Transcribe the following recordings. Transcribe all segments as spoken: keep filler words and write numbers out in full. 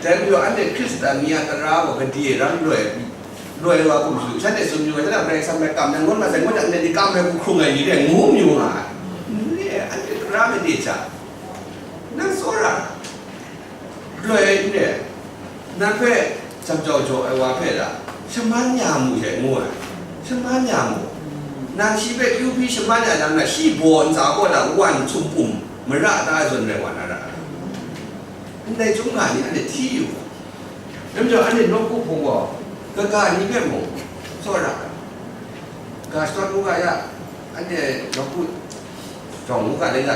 Dai majaw anhte Hkristan ni a tara gaw gade ram loi, loi wa hkum shadu, shanhte tsun yu ai, shanhte a Karai Kasang hpe kam ai, ngut mat sai, ngut jang, ndai ni kam ai hku hkrung ai ni rai ngu mayu nga ai. Anhte tara gade hta, nang tsawra, loi ai n re, nang hpe jam jau jaw ai wa hpe la, shaman ya mu she ngu ai, shaman ya mu. Nang shi hpe kyu hpyi shaman ya jang na, shi baw ntsa kaw na wan htum pum mara ta zawn rai wa na ra ai. Ndai chyum ga ni anhte hti yu ga. Dai majaw anhte nawku hpung gaw, kaga ni hpe mung, tsawra ga, ga shadawn u ga ya, anhte nawku jawng u ga lai ya,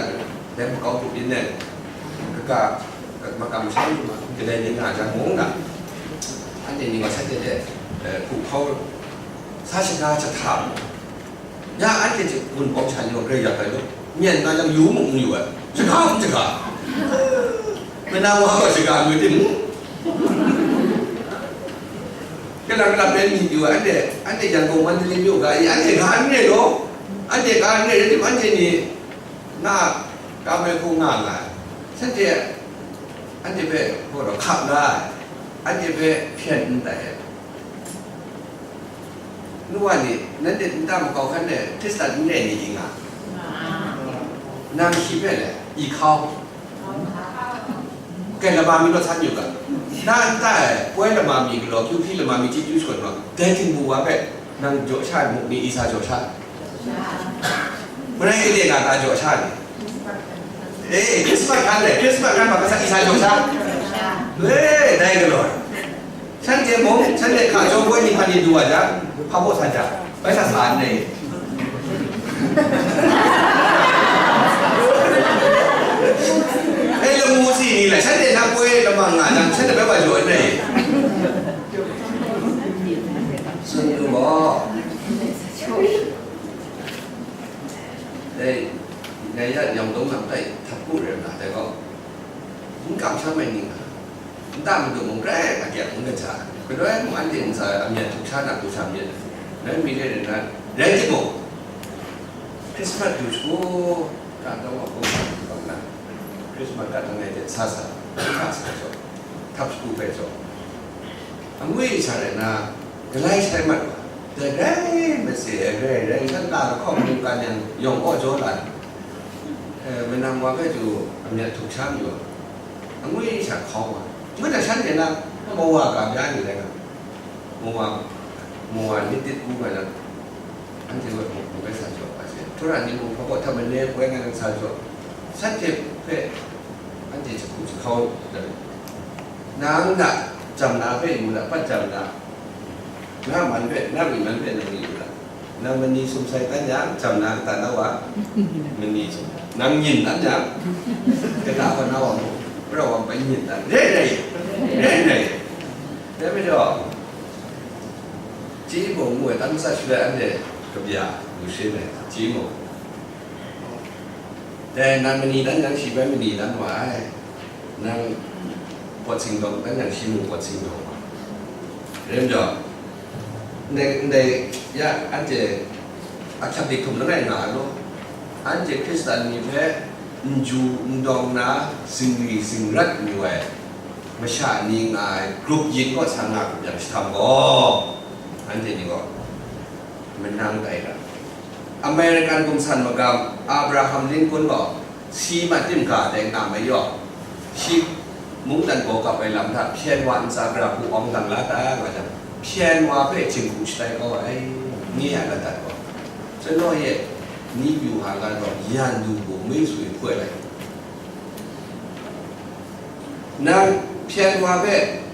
dai makau hku byin ai, kaga, makam masham kadai ni nga jang mung na, anhte ni gaw shanhte hte, eh, hku hkau, sa shaga jahta mu. Ya anhte hte gun pawng sha ni gaw grai yak ai law, myen nga jang yu mung n yu ai, shaga mung shaga. Manang wa gaw shaga mi tim, kalang kalang rai myit yu ai, anhte, anhte Yangon Mandalay myu ga i, anhte ga n re law, anhte ga n re, rai tim anhte ni nga, kam ai hku nga nga ai. Shanhte anhte hpe gaw hkap la ai, anhte hpe hpyen n tai ai. Nu wa ni, nanhte nta makau hkan e Hkristan n re ni i nga? Nang shi hpe le, i hkau. Kai lama mi naw san yu ga. Na nta e, poi lama mi galaw, kyu hpyi lama mi chyeju shagun gaw, dai htingbu wa hpe nang jaw sha ai, muk ni i sa jaw sha ai? Marai gade nga ta jaw sha ni? E, Christmas hkan re, Christmas hkan ma kasa i sa jaw sha? E, dai galaw ai. Shanhte mung, shanhte hka jaw boi ni hpan ni du wa jang, hpa baw sa jang, bai sa sa n re. E, lamu si ni la, shanhte na poi lamang nga jang, shanhte bai wa jaw n re. Tsun yu gaw. Dai, dai ya, yawng dawng lam tai htat ku rai nna, dai gaw, n kamsham ai ning a, nta madu mung grai akyang n kaja, galoi mung anhte ntsa a myat htuk sha na, hku sha myit, rai mi re rai na, rai timung, Christmas du shagu, ka taw wa hkawm sa bang na, Christmas ka taw ngai hte sa sa, sa sa jaw, htap shagu hpe jaw, angwi sha rai na, galai shai mat wa, dai rai mase ai, rai rai, nta lahkawng mungkan yang yawng kaw jaw la, eh, manang wa hpe du amyat htuk sha mayu, angwi sha hkawng wa, ngut jang shanhte na, mawa ga bya ni rai nga, mawa, mawa ni tit u nga jang, anhte hpe muk muk ai sa jaw, a hte, Hkristu ni mung hpa baw hta mane poi nga nang sa jaw, shanhte hpe anhte jahku jahkau dat, nang na jam na hpe yu la, pat jam na, na man hpe, na myi man hpe nang yu la, nang mani sum sai tan yang, jam na kata na wa, mani sum, nang nyin tan yang, kata hpa na wa mu, pra wa bai nyin tan, re rai, re rai, dai majaw, Chyeji mung ngu ai, tam sat shaloi anhte kabya lu shin ai, chyeji mung. Dai nang mani dan yang, shi bai mani dan wa ai, nang pawt singdawng dan yang, shi mung pawt singdawng wa ai. Rai majaw, ndai, ndai ya, anhte a hkyap di hkum langai nga ai law, anhte Hkristan ni hpe n ju n dawng na, zingri zingrat n yu ai masha ni nga ai grup yin kaw sa nga hkrup yang, shi htam gaw, anhte ni gaw manang tai ra. American gumsan magam Abraham Lincoln gaw si mat tim ga dai nga mai yaw, shi mungdan baw kap ai lam hta hpyen wa ntsa gara hku awng dang la ta nga jang, hpyen wa hpe jinghku shatai kau ai, nye a ladat gaw, chalaw ye, ni pyu hka gaw yan du bu mi sui hpoi lai. Nang hpyen wa hpe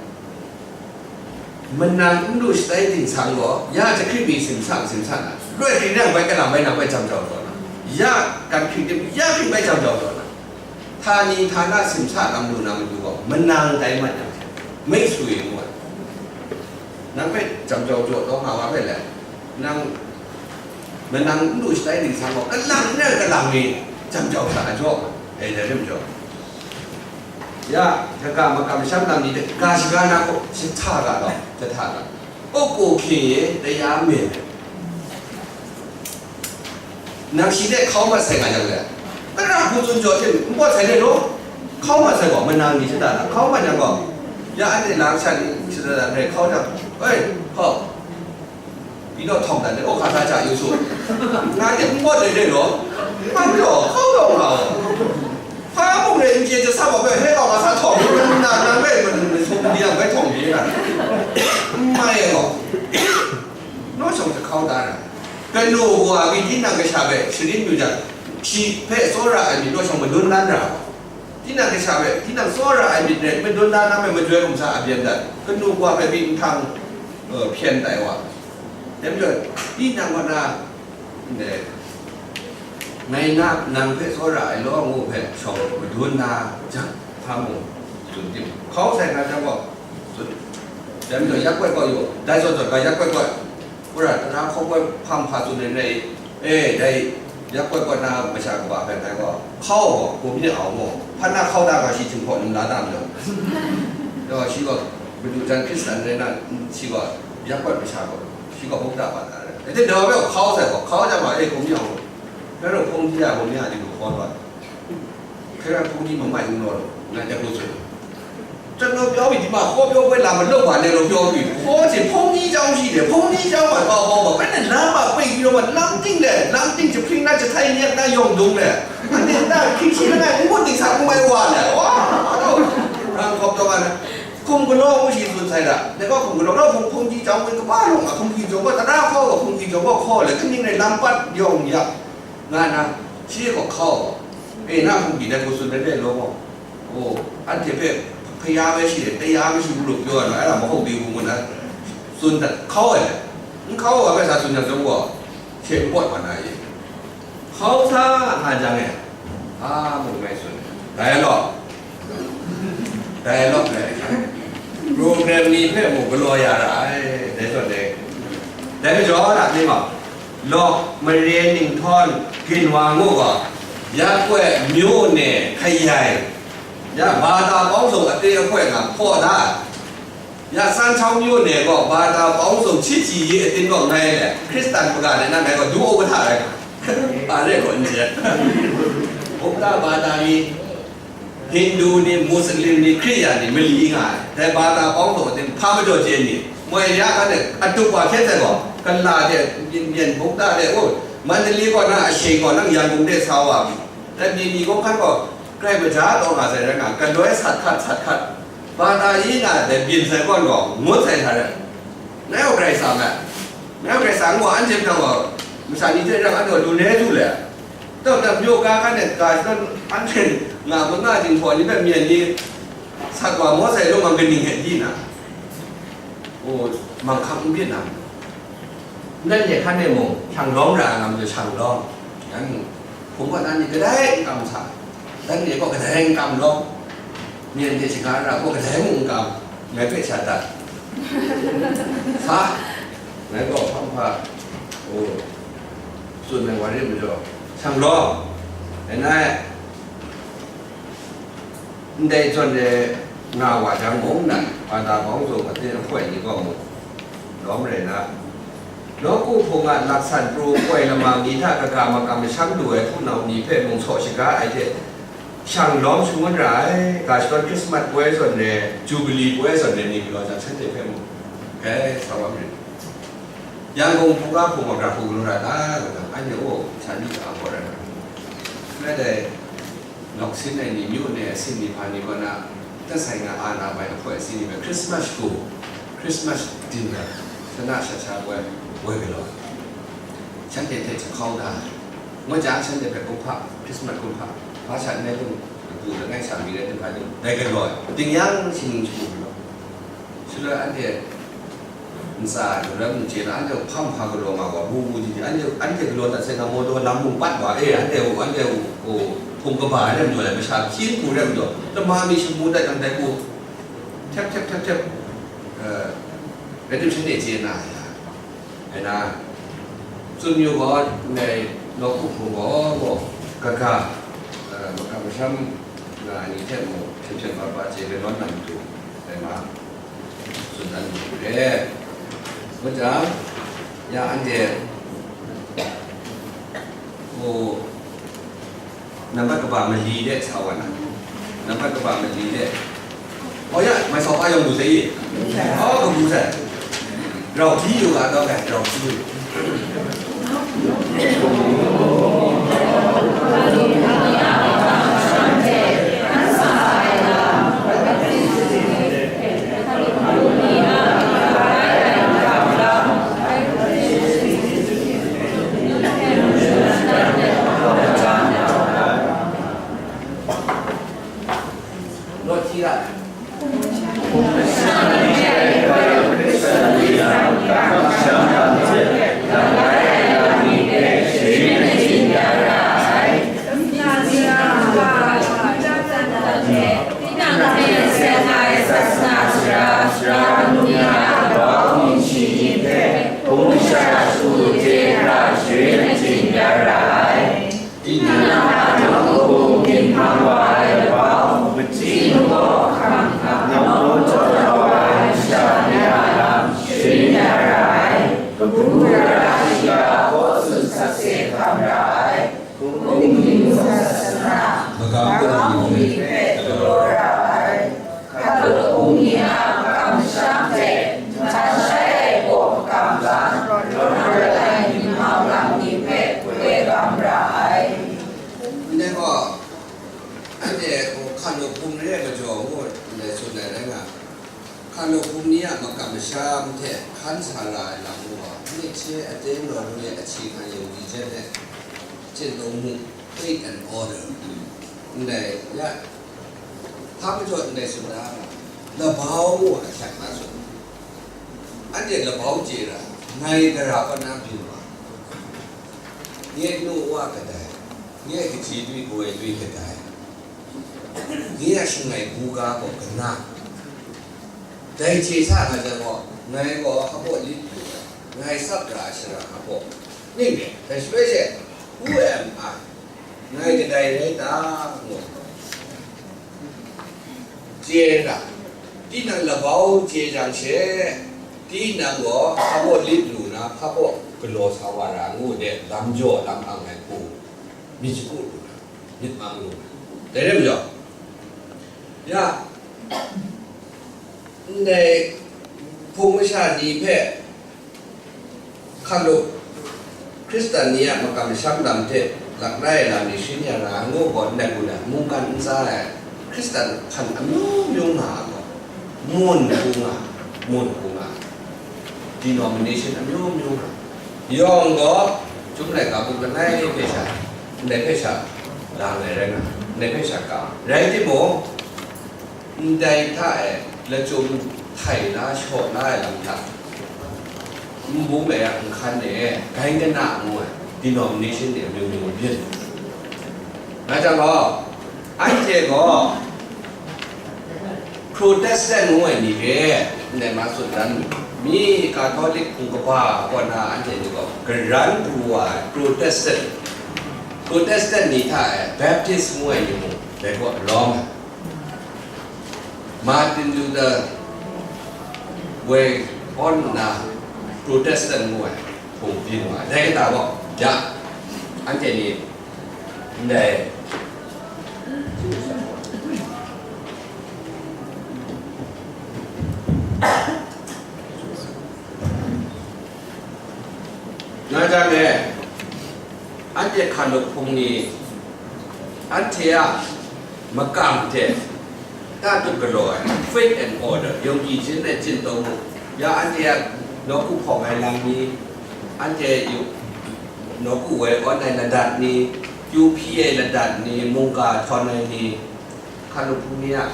manang n lu shatai dingsang gaw, ya jahkrit mi simsa simsa na, loi hkring nang bai kalang bai nang bai jam jau taw na, ya gan hkring tim ya hkring bai jam jau taw na, htani htana simsa lam lu na matu gaw, manang tai mat yang, mei sui ngu ai. Nang hpe jam jau jaw taw nga wa hpe le, nang manang n lu shatai dingsang gaw, kalang n rai kalang mi jam jau sa a jaw, dai dai rim jaw. Ya, daga makam masham lam ni hte ga shaga na hku jahta ga law, jahta ga. O ko hkye ye taya me. Nang shi hte hkau mat sai nga jang le, tara hku tsun jaw hte n pawt sai le law, hkau mat sai gaw, manang ni jahta na hkau mat yang gaw, Ya anhte lang sha ni shada da hkrai hkau jang, "Oi, hkau, bino htawng dan de, o hka sa ja yu su," nga de n bawt ai de law, hpa jaw hkau law nga wa. Hpa mung rai n chye jasa wa bai, he kau nga sa htawng, nang, nang bai, nang sung di yang bai htawng di na. N mai ai gaw. Naw shawng jahkau da ra. Kanu wa mi tinang kasha hpe sharin yu jang, shi hpe tsawra ai myit naw shawng madun dan ra. Tinang kasha hpe, tinang tsawra ai myit rai, madun dan na hpe majoi hkum sa a byen dat. Kanu wa hpe myit nhtang, uh, hpyen tai wa. Dai majaw, tinang wa na, ndai, ngai na, nang hpe tsawra ai law ngu hpe shawng madun na jang, hpa mung tsun tim. Hkau sai nga jang gaw, Dai majaw, yak kawt kawt yu, dai zawn zawn ga yak kawt kawt. Wora, tara hkawt kawt hpang hpa tsun ai rai, e, dai yak kawt kawt na masha kaba hpe ngai gaw, hkau gaw, gum ni au mu, hpa na hkau da ga shi jinghpaw num la da majaw. Gaw shi gaw, Madu jan Hkristan rai na, shi gaw, yak kawt masha gaw, shi gaw hkungga ba da rai. E, dai daw hpe hkau sai gaw, hkau jang ma, e, gum ni au mu. Dai gaw hpung di ya, gum ni a, di lu hkaw ba. เคย พรุ่งนี้มาใหม่ คุณรอ นายจะพูดสุด ကျွန်တော်ပြောပြီး ဒီမှာ ဟောပြောပွဲ လာမလုပ်ပါနဲ့လို့ ပြောပြီး ဟောချင် ဘုန်းကြီးကျောင်းရှိတယ် ဘုန်းကြီးကျောင်းမှာ သွားဟောပါ ဘယ်နဲ့ လမ်းမှာ ပိတ်ပြီးတော့မှ လမ်းသစ်နဲ့ လမ်းသစ် จะพลิกนะ จะไทยเนี่ย นะ ยองดงเนี่ย อันนี้ นะ คิดๆ แล้วไง กูก็ติดสารกูไม่ว่าแหละ ว้าว เราขอบตัวกันนะ ခုံကလော မရှိ စွန့်ဆိုင်တာ ဒါက ခုံကလော တော့ ဘုန်းကြီးကျောင်းဝင် ကမ္ဘာလုံးမှာ ဘုန်းကြီးကျောင်းက တရားဟော ဘုန်းကြီးကျောင်းက ခေါ်လေ ခဏိမ့် လမ်းပတ် ရောင်ရ nga na, shi gaw hkau gaw, e, na hpung byin ai hku tsun ai hpe law gaw, o, anhte hpe hpa ya mai shi, taya mai shi ngu lu pyaw ai, ngai a, မဟုတ်သေးဘူး ngu na, tsun dat hkau ai, n hkau ai hpe sa tsun jang chyawm gaw, hkye n pawt wa na e, hkau sa nga jang e, a, mung ngai tsun ai, dai law, Dialogue နဲ့ program นี้ ဖက်ကို ကလော်ရတာ တဲ့ဆိုတဲ့ ဒါကြောင့် ဒါလေးပါ လော် မရေ နင်ထွန်း ခင်ဝါ ငို့ပါ ရပ်ကွက် မြို့နယ် ခရိုင် ရ ဘာသာပေါင်းစုံ အသင်းအဖွဲ့က ဖော်ထား ရ စမ်းချောင်းမြို့နယ်က ဘာသာပေါင်းစုံ ချစ်ကြည်ရေးအသင်းက ငယ် ခရစ်စတန် ပက နဲ့ နာမည်က ဒုဥက္ကဋ္ဌ ပဲ ပါတဲ့ ကော်မတီ ဗုဒ္ဓဘာသာရေး ဟိန္ဒူတွေ၊ မွတ်စလင်တွေ၊ ခရစ်ယာန်တွေ မလီငါ။ แต่ဘာသာပေါင်းစုံအသင်း ဖမ်းမတော်ခြင်းနေ။ မွဲရခါနဲ့ အတူပါခဲတဲ့ကော ကလာတဲ့ ပြင်ပြင် ဗုဒ္ဓတဲ့ ဟို မန္တလေးကော နအရှိန်ကော နရန်ကုန်တဲ့ ဆာဝါပြီ။ တဲ့ ပြည်ကြီးကော ခန့်ကော ကြိုက်မကြတော့ငါဆိုင်ရက်က ကလွဲဆတ်ခတ် ဆတ်ခတ် ဘာသာရေးကလည်း ပြင်ဆိုင်ကောတော့ ငုံဆိုင်ထားတဲ့ နယောက်ကြိုက်စားမဲ့ နယောက်ကြိုက်စား ငို့အန်ချင်တော့ မဆာနီတဲ့ ရန်ကုန်တော့ လူနည်းစုလဲ တော့ တမျိုးကားကားနဲ့ ကားတော့ အန်ချင် ငါမငါချင်း ဖော်နေတဲ့ မြင်လေး ဆက်ကွာ မောဆိုင်လုံးမှာ ကနင်ဟဲ့ကြီးနာ။ ဟို မန်ခမ်း ဥပဒေနာ။ นั่นเนี่ย ခါနဲ့ မို့ ဆန်လောင်းတာ ငါမျိုး ဆန်လောင်း။ အဲ့ ဘုံက တန်းကြီး ကတိုင်း ကမ်းစား။ တန်းကြီး က ကတိုင်း ကမ်းလောင်း။ မြင်တဲ့ စကား က ကတိုင်း မုံ ကမ်း။ ငါ့ ပဲ့ချတာ။ ဟာ။ ငါ့ က ဖမ်းဖမ်း။ ဟို စွန့်နိုင် ဝါရင့် ပြီးတော့ ဆန်လောင်း။ အဲ့ နဲ့ ဒိုင် စွန့်တယ် ငါ ဝါ ကြောင့် မုံ နဲ့ ဘာသာပေါင်းစုံ အသင်းအဖွဲ့ကြီး က မုံ လောင်း ရယ် နာ။ လောကုတ် ဖုံက လက်ဆံ ပရူ ပွိုင် လမ မီ ထ က က မ က မ ရှမ်း လူ ဝဲ ဖုံ နောက် မီ ဖဲ မုံ ဆော့ ရှိ ကား အိုက် တဲ့ ရှန်လောင်း ရှုံး ရ အဲ က ရှော ခရစ်စမတ် ပွဲ စွန့်တယ် ဂျူဘလီ ပွဲ စွန့်တယ် နေ ပြည်တော် ကျ ဆန်း တဲ့ ဖဲ မုံ ကဲ ဆောင် ရ မယ်။ ရန်ကုန် ဖုံက ဖုံ မ က ဖုံ က ရ တာ က အဲ့ ဒီ အို ဆန် ဒီ က အ ခေါ် ရ တာ မ့ၢ် တဲ့ နောက် ဆင်း နိုင် နေ မြို့နယ် အဆင့် နေ ဖာ နေ က နာ သက်ဆိုင်ရာ အာဏာပိုင် အဖွဲ့အစည်း တွေ ခရစ်စမတ် ကို ခရစ်စမတ် dinner ဆန္ဒ ဆန္ဒ ပွဲ ဝဲ က လော ရှမ်းပြည်ထဲ တခေါင်းသား ငွေ့ကြား ရှမ်းပြည်ဘက် ကို ဖ ခရစ်စမတ် ကို ဖ ဘာသာနဲ့ လို့ ပူ ငို့ ဆာ မီ တဲ့ တခါ ဒီ ဘဲ က လော တင်ရန် ရှင် ရှင် လို့ ဆိုတော့ အဲ့ ဒီ နစာ က ရမ်း မကျေ န အဲ့ ဒီ ဖမ်း ဖမ်း က လော မှာ က ဘူး ဘူး ဒီ အဲ့ ဒီ အဲ့ ဒီ က လော တ ဆဲ က မော်တော် လမ်း မုံ ပတ် ပါ အဲ အဲ့ ဒီ အဲ့ ဒီ ဟို ဖုံက ဘာ တဲ့ မျိုး လဲ မ ဆာ ရှင်း ပူ တဲ့ မျိုး တမ မီ ရှင်း ပူ တဲ့ တံ တဲ့ ကို ထက် ထက် ထက် ထက် အဲ ဘယ် တစ် ဖြစ် နေ ကျေ နာ ရ အဲ နာ စွန့် မျိုး က နဲ့ လောကုတ် ဖုံ က က က အဲ မက မရှမ်း နာ အနီ ထက် မို့ ဖြစ် ဖြစ် ပါ ပါ ကျေ က လော နံ တူ အဲ မ စွန့် တန်း တူ တဲ့ ဘုရား ရ အန် တဲ့ ဟို နံပါတ် က ပါ မလီ တဲ့ ဆာဝါ နာ နံပါတ် က ပါ မလီ တဲ့ ဟော ရ Mai sau pa yawng lu sai i? Aw, kabu sai. Rau hti yu ga, tau gai, rau hti yu. Lawt hti ga. Tinang a nawku hpung ginhpang wa ai labau, machyi nu gaw hkam hkam nawku jaw rau ai masha ni a lam sharin ya ra ai. Kabu gara shiga hkaw tsun sakse hkam ra ai. Hpung ginhpung sasana, magam bungli hpe galaw ra ai. Hkalup bungli a makam masham hte, htan shai ai gaw makam lam, rawt rawt ai ginhpang lam ni hpe goi gam ra ai. Ndai gaw, anhte hkalup bungli e majaw ngu ndai tsun ai rai nga, hkalup bungli a makam masham hte hkan sa ra ai lam gaw, myichye aten rawt ai ahkying hkan yawng di jen ai. Chin dong mu, faith and order. Ndai ya, hpa majaw ndai tsun da, labau a hkyat hpa tsun. Anhte labau chye ra, ngai gara kaw na byin wa, nye nu wa kadai, nye kaji dwi kawai dwi kadai, nye a shangai buga gaw kana, dai chye sa nga jang gaw, ngai gaw hpa baw lit lu ai, ngai tsap ra ai shara hpa baw ning de, dai shaloi she, who am I? Ngai kadai rai ta? Ngu chye ra, tinang labau chye jang she, tinang gaw hpa baw lit lu na, hpa baw galaw sa wa ra ngu de, lam jaw lam ang ai hku myit shagu lu na, myit mang lu na, dai rai majaw, ya, ndai hpung masha ni hpe hkalup Hkristan ni a makam masham lam hte lakrai ai lam ni sharin ya ra ai ngu gaw, ndai hku na mungkan ntsa ai Hkristan hkan amyu myu nga ai gaw, mun hku nga, mun hku nga, denomination amyu myu nga, yawng gaw, Chyum laika buk langai hpe sha, ndai hpe sha lang ai rai nga, ndai hpe sha ka ai. Rai timung, ndai hta e lachyum htai la shaw la ai lam hta, nbung ai a nhkan e, Gaengana ngu ai denomination ni amyu myu byin. Nga jang gaw, anhte gaw Protestant ngu ai ni re, ndai ma tsun dan, mi Catholic hpung kaba kaw na anhte ni gaw karan pru wa ai Protestant, Protestant ni hta e Baptist ngu ai ni mung dai kaw lawm ai. Martin Luther woi awn nna Protestant ngu ai hpung byin wa ai. Dai kata gaw, ya, anhte ni ndai nga jang e, anhte hkalup hpung ni, anhte a makam hte ta tup galaw ai, faith and order, yawng gyit jin ai chin taw mu, ya anhte a nawku hpawng ai lam ni, anhte yu, nawku woi awn ai ladat ni, kyu hpyi ai ladat ni, mungga htawn ai ni, hkalup hpung ni a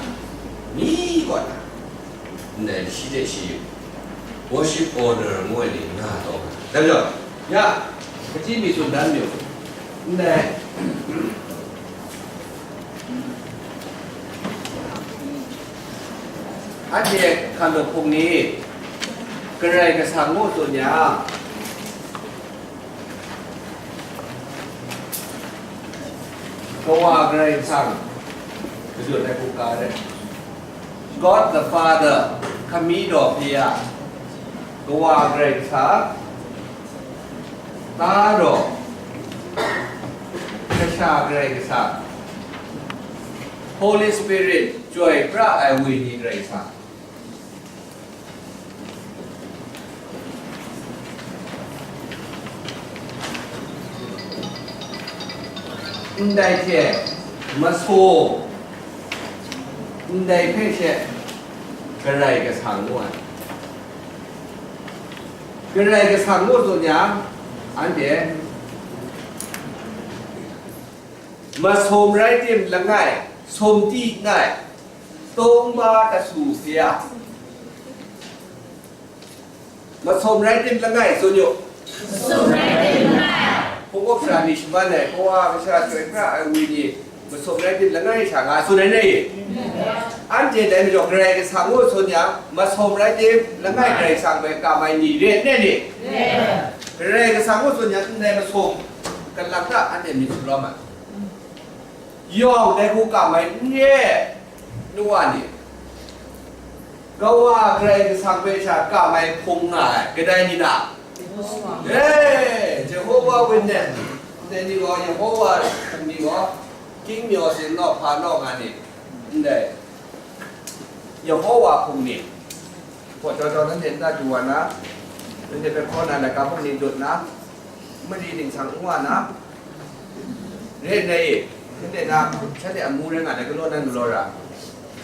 mi kaw na, ndai shi hte shi worship order ngu ai ni nga taw nga. Dai majaw, ya, kachyi mi tsun dan mayu, ndai, anhte hkalup hpung ni Karai Kasang ngu tsun yang, Kawa Karai Kasang, kajut ai hkungga rai. God the Father, hkami daw hpe a Kawa Karai Kasang, Ta daw, Kasha Karai Kasang, Holy Spirit, Chyoi pra ai Wenyi Karai Kasang. Ndai hte masum, ndai hpe she Karai Kasang ngu ai. Karai Kasang ngu tsun yang, anhte masum rai tim langai, sum ti nngai, tungba kasu hpe a. Masum rai tim langai, tsun yu. Masum rai tim langai. Hpung up sara ni shaman ai, Kawa, Kasha, Chyoi Pra ai Wenyi, masum rai tim langai sha nga tsun ai ni? Anhte dai majaw Karai Kasang ngu tsun yang, masum rai tim langai Karai Kasang hpe kam ai ni re n re ni? Karai Kasang ngu tsun yang, ndai masum, kalak ta anhte myit shalawm ai. Yawng dai hku kam ai n re, nu wa ni. Kawa Karai Kasang hpe sha kam ai hpung nga ai, kadai ni na? E, Jehovah Witness, ndai ni gaw Yehowa hpung ni gaw, King Myaw Sin naw hpa naw nga ni, ndai Yehowa hpung ni, hpaw jau jau nanhte nta du wa na, nanhte hpe hkaw na laika hpung ni dut na, mari dingsang n wa na, re n rai? Shanhte na, shanhte amu rai nga ai, galaw nan galaw ra,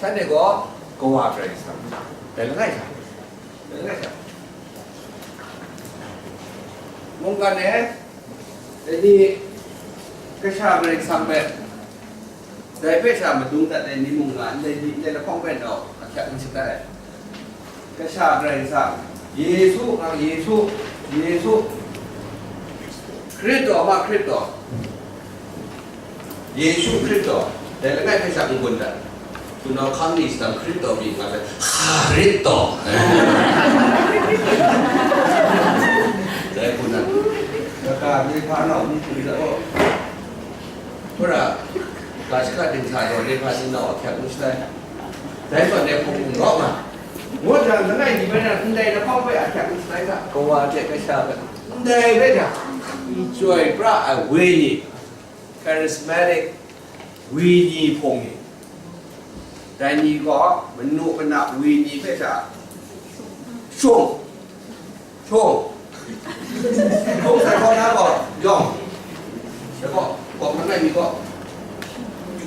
shanhte gaw Kawa Karai Kasang, dai langai sha, dai langai sha. Mungkan e, dai ni Kasha Karai Kasang hpe, dai hpe sha madung dat ai ni mung nga, ndai ni, ndai lahkawng hpe nau ahkyak n shatai. Kasha Karai Kasang, Yesu, ang Yesu, Yesu, Hkristu, ma Hkristu, Yesu Hkristu, dai langai hpe sha n-gun dat. Hpunau hkang ni shadang Hkristu myit nga sai, Hkristu. Dai hku nan, kaka ni hpa nau ni hku ni, oh. Hpura, ga shaka dingsa gaw, Nepali nau ahkyak n shatai. Dai zawn e hpung hpung rawt nga. Ngut jang, langai ni bai na, ndai lahkawng hpe ahkyak n shatai ga, Kawa hte Kasha hpe, ndai bai jang, Chyoi Pra ai Wenyi, charismatic Wenyi hpung ni, dai ni gaw manu mana Wenyi hpe sha shung, shung, shung sai gaw na gaw yawng, sai gaw, gaw hkan rai mi gaw,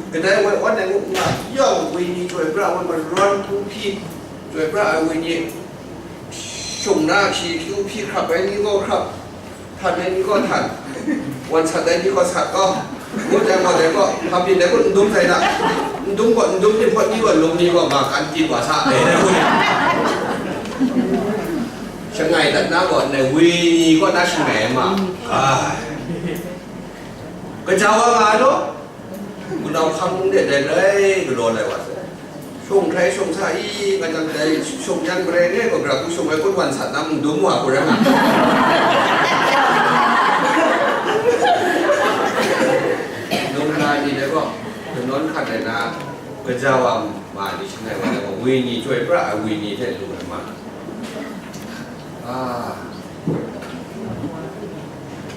kadai woi awn ai ngu nna, yawng Wenyi Chyoi Pra woi marawn hku hpyi, Chyoi Pra ai Wenyi shung na, shi hkyu hpyi hkrap ai ni gaw hkrap, htan ai ni gaw htan, wan sat ai ni gaw sat gaw, ngut ai gaw dai gaw, hpa byin ai gaw n dum sai na, n dum gaw, n dum tim gaw, ni gaw lung ni gaw ma kan tit wa sa ai, dai gaw ni. Shangai dat na gaw, ndai Wenyi gaw na shangai ai ma. Ai. Kaja wa nga ai law, Wunau hkang mung de dai rai galaw lai wa sai. Shung hkrai shung sa i, nga jang dai shung yan marai ngai gaw, gara hku shung ai kun wan sat na mung dum wa hku rai nga. Num na ni dai gaw, kanawn hkat ai na, kaja wa ma ni shangai wa ai gaw, Wenyi Chyoi Pra ai Wenyi hte lu ai ma. Ah.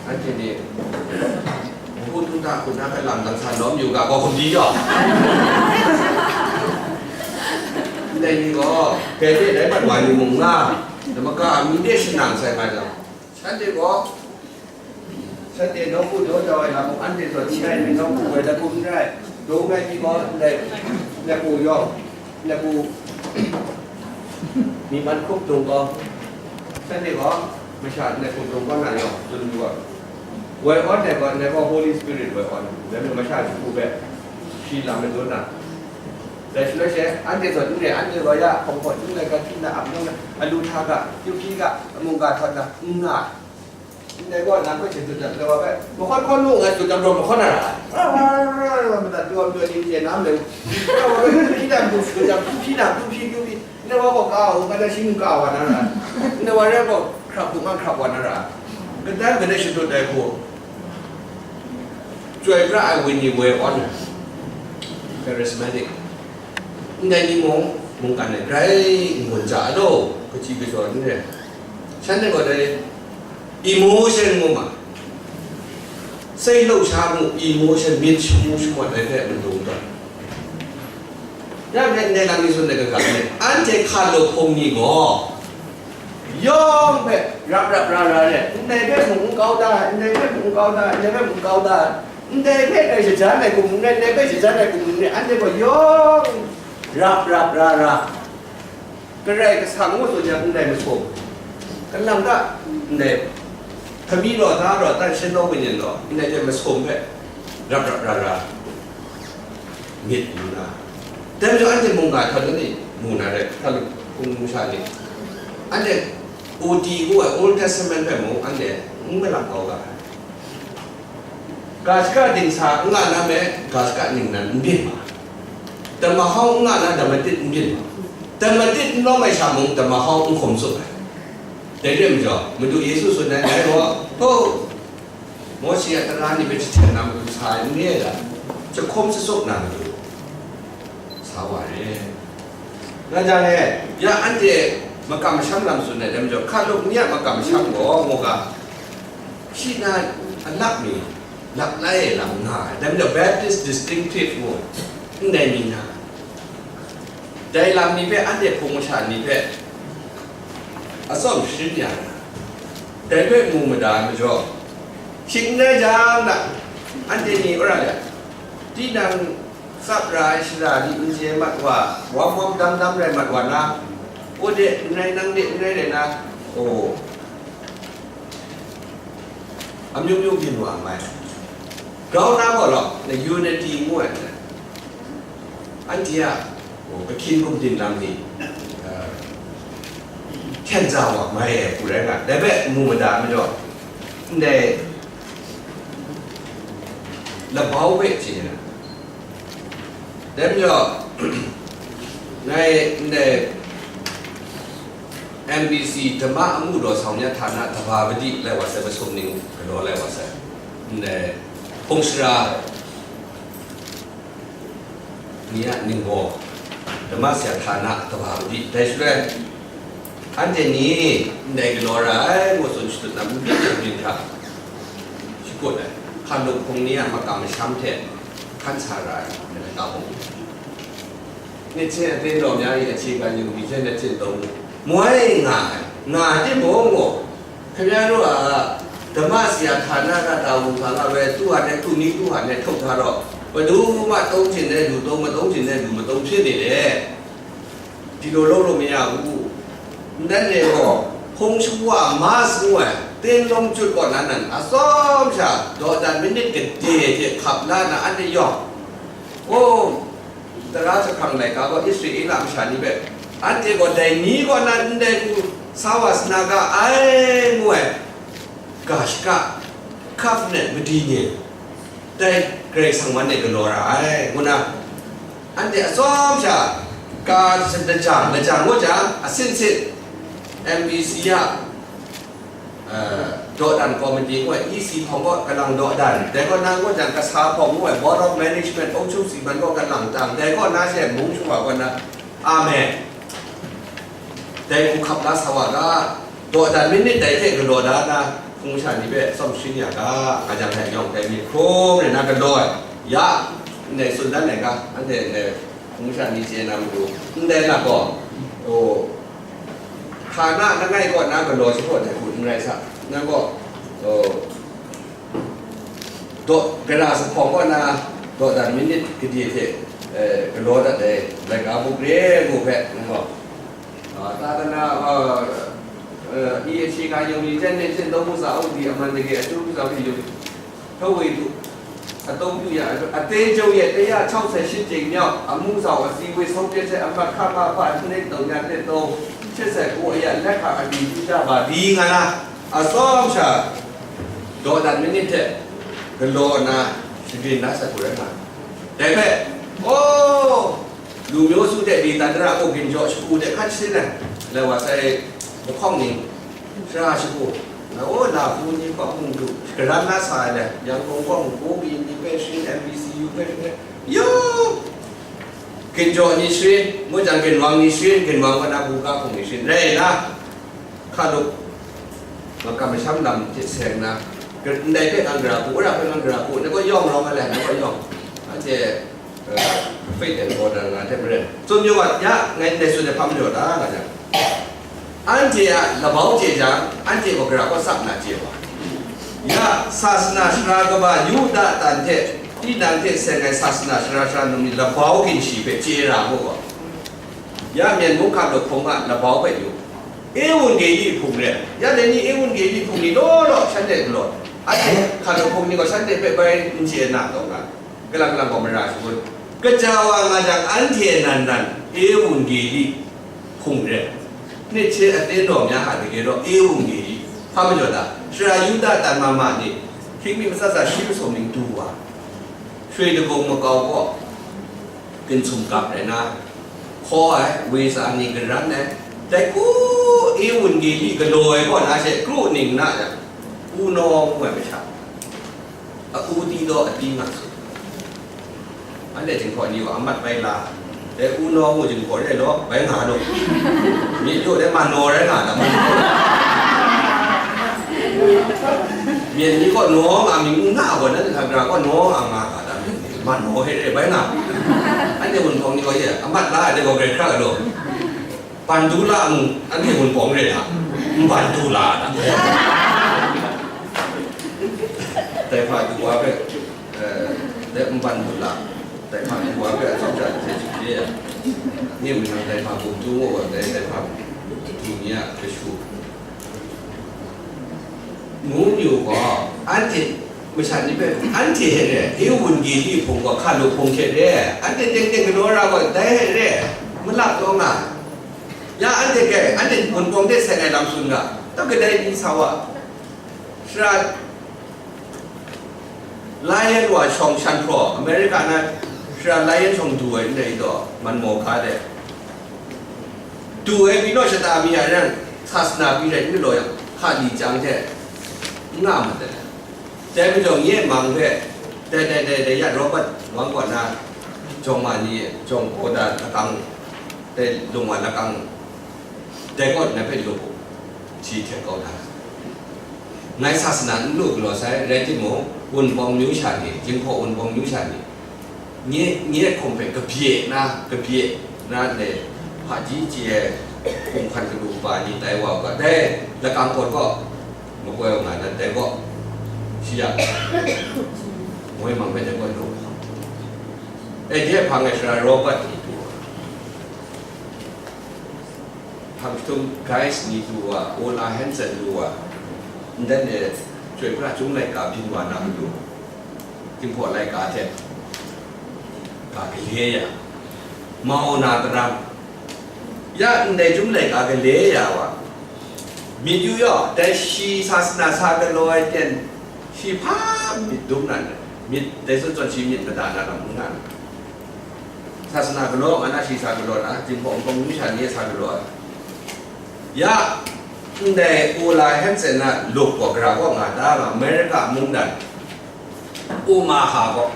Anhte ni, hku htung hta hku na hpe lam dang sa lawm yu ga, gaw hkum di jaw. Ndai ni gaw, Bethel dai mat wa ni mung nga, namaka a mi de shanang sai nga jang, shanhte gaw, shanhte nawku daw jau ai lam mung, anhte zawn n rai, nawku woi lahkum n rai, dum ai mi gaw, ndai, lapu yawng, lapu, myi man hkrup dung gaw, shanhte gaw, masha ndai hkrup dung gaw na yawng, tsun yu ai. Woi awn ai gaw, ndai gaw Holy Spirit woi awn, dai majaw masha shagu hpe, shi lam madun na. Dai shaloi she, anhte zawn n re, anhte gaw ya, hpawng hpaw chyum ai, ga hpyi na, ap nang na, alu hta ga, kyu hpyi ga, amu ga htawt na, n nga. Ndai gaw, nang hpe hte dut jang, ndai wa hpe, mahkawn hkawn mu nga, dut jang, daw mahkawn na ra ai. Ra, ra, ra, ra, ra, madat daw, daw, ni, ni, nam le. Ndai wa hpe, hpyi na, du, dut jang, hpyi na, du hpyi, du hpyi. Ndai wa gaw, ka u, ka na, shi mung ka wa na ra ai. Ndai wa rai gaw, hkrap hku nga hkrap wa na ra ai. Kadai kadai shadut ai hku. Chyoi pra ai wenyi woi awn ai. Charismatic. Ndai ni mung, mungkan e grai n-gun ja ai law, kaji kajawng n re. Shanhte gaw dai emotion ngu ma, sai lau sha ngu, emotion myit shamu shamawt ai hpe matu tawn. Ya, ndai, ndai lam ni tsun ai kaga ni, anhte hkan law hpung ni gaw, yawng hpe rap rap ra ra re, ndai hpe mung n kau da ai, ndai hpe mung n kau da ai, ndai hpe mung n kau da ai. Ndai hpe ngai shajan ai hkum n rai, ndai hpe shajan ai hkum n rai, anhte gaw yawng rap rap ra ra, Karai Kasang ngu tsun yang ndai masum, kalang ta ndai hpami law, da law, tan shin law, kaning law, ndai hte masum hpe rap rap ra ra myit lu na, dai majaw anhte mungga htawn ni mu na rai, hkra hpung masha ni, anhte O T ngu ai Old Testament hpe mung anhte n malak kau ga ai. Ga shaka dingsa n nga na me, ga shaka ningnan n byin ma. Damahau n nga na damatit n byin ma. Damatit n lawm ai sha mung, damahau n hkum tsup ai. Dai re ai majaw, Madu Yesu tsun ai, dai gaw, ho, Mawshe a tara ni hpe jahten na matu sa ai n re ai da, jahkum jasup na matu sa wa re. Nga jang e, ya anhte makam masham lam tsun ai, dai majaw, hkalup ni a makam masham gaw, ngu ga, shi na a lap mi, lap lai ai lam nga ai, dai majaw, Baptist distinctive ngu, ndai mi nga ai. Dai lam ni hpe, anhte hpung masha ni hpe atsawm sharin ya na, dai hpe mu mada ai majaw, shing n rai jang na, anhte ni wora le, tinang tsap ra ai shara ni n chye mat wa, wam wam dam dam rai mat wa na, ko de n rai, nang de n rai rai na, o, amyu myu byin wa mai. Grau na gaw law, na unity ngu ai, anhte a, o, kahkyin gumdin lam ni, a, hten za wa mai ai hku rai nga, dai hpe mu mada ai majaw, ndai labau hpe chye na, dai majaw, ngai ndai M B C Dhamma Amu Daw Sawng Ya Hta Na Daba Padi lai wa sai, masum ning galaw lai wa sai, ndai hpung sara ni a ningbaw, Dhamma Saya Hta Na Daba Padi, dai shaloi, anhte ni ndai galaw ra ai, ngu tsun shadut na, myit myit hta shakut ai, hkalup hpung ni a makam masham hte hkan sa ra ai, dai hta mung, myit hte aten daw mya yin, achyi kan yu, myit hte na hten daw mu, moi nga ai, nga ai timung gaw, Hkyen ru a, Dhamma Saya Hta Na Daba Padi hta nga woi, tu hta ne, tu ni tu hta ne, htuk hta raw, Madu ma tawng hte ne, lu tawng, matawng hte ne, lu matawng hpyi ni le, di law law law maya u. Ndan re gaw, hpung shawa ma sangu ai, ten lawng chyut kaw na nan, atsawm sha, dawdan manit gade hte hkap la na, anhte yawng, o, Tara jahprang laika gaw Israela masha ni hpe, anhte gaw dai ni kaw na ndai hku sa wa sa na ga ai, ngu ai, ga shaka, covenant madi ni, dai Karai Kasang man e galaw ra ai, ngu na, anhte atsawm sha, ka lajang lajang ngu jang, asin sit, M B C a, eh, dawdan komiti ngu ai, E C hpawng kaw kalang dawdan, dai kaw na ngu jang, kasa hpawng ngu ai, Board of Management, အုပ်ချုပ်စီမံ kaw kalang tang, dai kaw na she mung shawa kaw na, amen. Dai hku hkap la sa wa ga, dawdan manit dai hte galaw da na, hpung sha ni hpe tsawm sharin ya ga, nga jang dai yawng dai myit hkrum rai na galaw ai, ya, ndai tsun dan ai ga, anhte ndai hpung sha ni chye na matu, ndai lat gaw, o, hka na langai kaw na galaw shapraw dai hku n rai sa, nang gaw, o, daw, gara sa hpawng kaw na dawdan manit gade hte, eh, galaw dat ai laika buk re ngu hpe, nang gaw, ah, ta da na, ah, eh, ဒီအခြေခံယုံကြည်ချက်နဲ့ ကျင့်သုံးမှုစာအုပ်သည် အမှန်တကယ်အကျိုးပြုစွာဖြင့်ယုံ ဟောဝေသူ အသုံးပြုရန်အတွက် အသင်းချုပ်ရဲ့ တစ်ရာခြောက်ဆယ့်ရှစ်ကြိမ်မြောက် အမှုဆောင်အစည်းအဝေး ဆုံးဖြတ်ချက်အမှတ် ခမဖ နှစ်သုံးညနှစ်သုံး ရှစ်ဆယ့်ကိုးအရ လက်ခံအတည်ပြုကြပါသည် ငါလား။ အစောင့်ချာ ဒေါ်လာမိနစ်ထက် ကလော်နာ စပင်နားဆက်ကိုလည်းမှာ ဒါပေမဲ့ အိုး လူမျိုးစုတဲ့ ဒေသန္တရ ကိုယ်ကင်ကျော် ရှိခိုးတဲ့ ခတ်ရှင်းတဲ့ လဲဝါဆိုင် ပခေါင်နေ စရာရှိခိုး အိုး လာဘူးကြီး ပေါ့မှုတို့ ကရမ်းနားဆိုင်လဲ ရန်ကုန်ပေါ့မှု ကိုကင်ဒီပဲရှင်း MBCU ပဲရှင်း ယိုး ကင်ကျော် အမည်ရှင်း ငို့တံ ကင်ဝေါ အမည်ရှင်း ကင်ဝေါ ကနၢ် ဘူက ကို အမည်ရှင်း ရဲလား ခါတို့ မကမရှမ်းလမ်း ဖြစ်ဆဲနာ က နိုင်တဲ့ အင်္ဂရာကို အဲ့ဒါပဲ အင်္ဂရာကို လည်း ကို ရောက်တော့မှလည်း ကို ရောက် အဲ့ဒီ အဲ Faith and Order ငါ တဲ့ ပြည့် သူမျိုးက ည ငယ် နေဆိုတဲ့ ဖမ်းလို့တာ ငါ ကြ အန်တီ က လဘောင်း ကြေ ကြ အန်တီ က ကြ က စပ် နာ ကြေ ပါ Ya, sasana sara kaba Yuda tan hte tinang hte seng ai sasana sara sara num ni labau ginshi hpe chye ra mu gaw, ya, Myen mung hkap lahpawng a labau hpe yu. Ewangeli hpung re, ya, dai ni Ewangeli hpung ni law law shanhte galaw, anhte hkap lahpawng ni gaw shanhte hpe bai n chye na taw nga, kalang kalang gaw mara shangun. Kaja wa nga jang, anhte nan nan Ewangeli hpung re. Nit hte aten daw mya a dage raw, Ewangeli hpa majaw ta? Sara Yuda tan ma ma ni, hkying mi matsat sa shi masum ning du wa, shui dagawng makau kaw, ginhtum gap rai na, hkaw ai, woi sa ni garan ai, dai hku Ewangeli galaw ai kaw na she kru ning na jang, u nawng ngu ai masha, a u ti daw a ti nga su. Anhte jinghpaw ni gaw amat bai la, dai u nawng u jinghpaw re law, bai nga lu. Myit yu dai man naw rai nga ta, man naw. Myit ni gaw nawng a mying n nga gaw, nanhte hta gara gaw nawng a nga ga ta, myit ni man naw he re bai nga. Anhte wunpawng ni gaw ye, amat la ai dai gaw grai hkra lu. Ban du la mung, anhte wunpawng re na, n ban du la na. Dai hpa du wa hpe, eh, dai n ban du la, dai hpa du wa hpe atsawm sha hte chyeju re ai. Nye mung nang dai hpa bum tu ngu gaw, dai, dai hpa du ni a kashu. Ngu yu gaw, anhte masha ni hpe, anhte hte re, Ewangeli hpung gaw hkalu hpung hte re, anhte teng teng galaw ra gaw, dai hte re, malap taw nga. Ya, anhte hpe, anhte wunpawng hte seng ai lam tsun ga, taw kadai ni sa wa, sara Lion wa shawng shan hpraw, America na sara Lion shawng du ai n rai taw, man maw hka de. Du ai pyi naw shata mi a yang, sasana pyi rai n galaw yang, hka li chyang hte n nga mat ai. Dai majaw, nye mang hpe, dai, dai, dai, dai ya Robert wan kaw na, jawng ma ni, jawng kawda lakang, dai lung wa lakang, dai kaw na hpe lu, shi hte kau da. Ngai sasana n lu galaw sai, rai timung, wunpawng myu sha ni, jinghpaw wunpawng myu sha ni, nye, nye hkum hpe kabye na, kabye na, ndai hpaji chye ai hkum hkan kadu kaba ni tai wa u ga, dai lakang kaw kaw makoi wa nga na, dai kaw shi ya, moi mang hpe dai kaw lu. E, je hpang e sara Robert ni du wa, hpang jahtum Guys ni du wa, Ola Hansen du wa, ndai e Chyoi pra chyum laika byin wa na matu, Jinghpaw laika hte ga gale ya, Mao na karam, ya ndai chyum laika gale ya wa, myit yu yaw, dai shi sasana sa galaw ai ten, shi hpa myit dum na, myit dai zawn zawn shi myit mada na lam n nga na. Sasana galaw nga na, shi sa galaw na, Jinghpaw wunpawng myu sha ni sa galaw ai. Ya, ndai Ola Hansen na lup gaw gara kaw nga ta nga, America mungdan, Omaha gaw,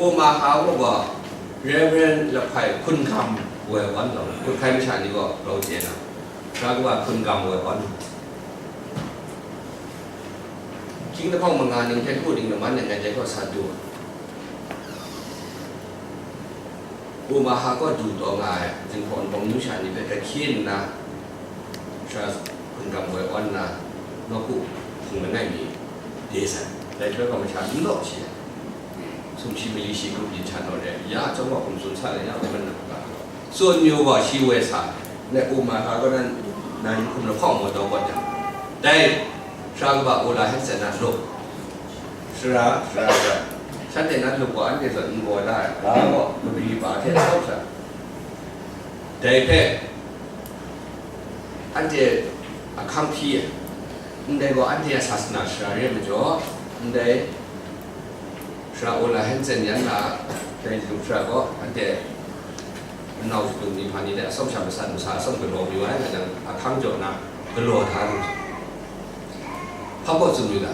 Omaha gaw gaw, Reverend Lahpai hkun gam woi wan gaw, hkut hkai masha ni gaw grau chye na, sara kaba hkun gam woi wan. Hkying lahkawng manga ning hte hku ning laman ning ngai dai kaw sa du. Omaha kaw du taw nga ai, Jinghpaw wunpawng myu sha ni hpe kahkye nna, sara hkun gam woi wan nna, nawku hpung langai mi de san, dai hpoi gaw masha n law shi ai. Sumshi mali shi grup yin sha naw re, ya chyawm wa hkum tsun sa le, ya hkum na hkra. Tsun yu gaw shi woi sa, na Omaha kaw nan, nan hkum lahkawng maw taw kaw jang, dai sara kaba Ola Hansen na lup, sara, sara, sara, shanhte na lup gaw anhte zawn n gaw da ai, ga gaw mabri ba hte sau sa, dai hpe anhte ahkang hpyi ai, ndai gaw anhte a sasana sara re ai majaw, ndai sara Ola Hansen yan na, dai lup sara gaw anhte nau shadum ni hpa ni dai atsawm sha masat masa atsawm galaw mayu ai, nga jang ahkang jaw na galaw da lu. Hpa baw tsun yu ga,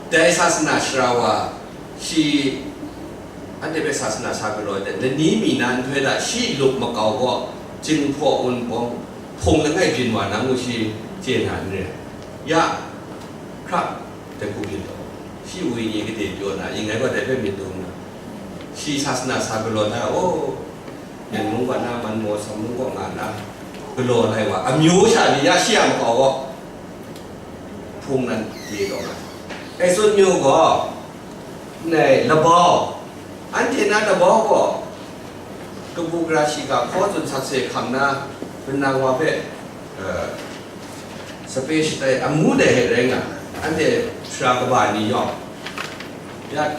dai sasana sara wa, shi anhte hpe sasana sa galaw ai hte, lani mi na nhtoi hta shi lup makau gaw, Jinghpaw wunpawng hpung langai byin wa na ngu shi chye na n re? Ya, hkra, dai hku byin taw, shi wenyi gade pyaw na, ing ai gaw dai hpe myit dum na, shi sasana sa galaw na, o, Myen mung kaw na, man maw, Sam mung kaw nga na, galaw lai wa, amyu sha ni ya shi a makau gaw, hpung nan ye taw na, Esun myu gaw, ndai labau, anhte na labau gaw, kabu gara shiga hkaw tsun sakse hkam na, manang wa hpe, eh, sape shatai amu dai hte rai nga, anhte sara kaba ni yawng, ya,